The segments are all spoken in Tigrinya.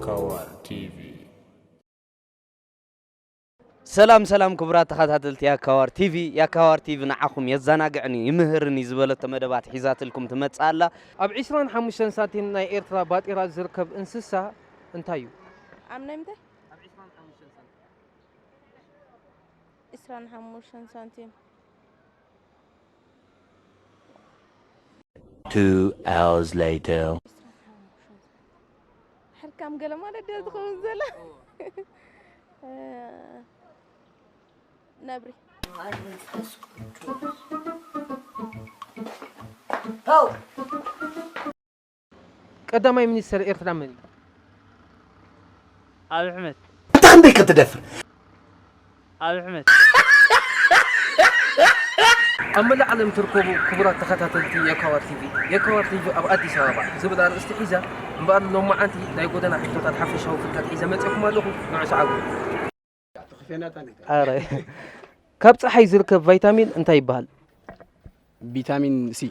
ካዋር ቲቪ። ሰላም ሰላም ክቡራት ተኸታተልቲ ያካዋር ቲቪ። ያካዋር ቲቪ ንዓኹም የዘናግዕን ይምህርን እዩ ዝበለቶ መደባት ሒዛትልኩም ትመጽእ ኣላ። ኣብ ዕስራን ሓሙሽተን ሳንቲም ናይ ኤርትራ ባጤራ ዝርከብ እንስሳ እንታይ እዩ? ኣብ ናይ ምንታይ? ዕስራን ሓሙሽተን ሳንቲም። Two hours later. ሕርካም ገለ ማለት ድያ ዝኸውን ዘላ? ነብሪ። ቀዳማይ ሚኒስተር ኤርትራ መን እዩ? ኣብ ኣሕመድ። ኣንታ ክንደይ ክትደፍር? ኣብ ኣሕመድ። ኣብ መላእ ዓለም ትርከቡ ክቡራት ተኸታተልቲ የካዋር ቲቪ፣ የካዋር ቲቪ ኣብ ኣዲስ ኣበባ ዝብል ኣርእስቲ ሒዛ እምበኣር ሎማዓንቲ ናይ ጎደና ሕቶታት ሓፈሻዊ ፍልጠት ሒዘ መጺኹም ኣለኹ። ንዑ ሰዓቡ። ኣረ፣ ካብ ጸሓይ ዝርከብ ቫይታሚን እንታይ ይበሃል? ቪታሚን ሲ።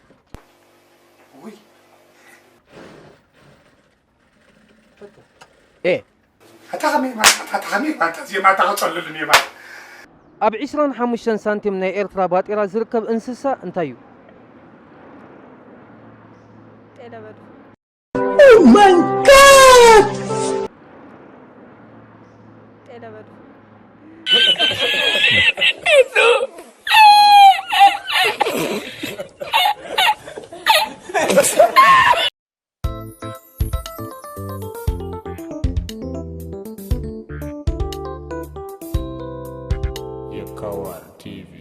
ኤ። ኣታ ከመይ ማለት፣ ኣታ ከመይ ማለት፣ ዜማ ኣታ ከጸልልን እየ ማለት። ኣብ ዕስራን ሓሙሽተን ሳንቲም ናይ ኤርትራ ባጤራ ዝርከብ እንስሳ እንታይ እዩ? ጤለ በዱ። Oh my God! ጤለ በዱ። የካዋር ቲቪ።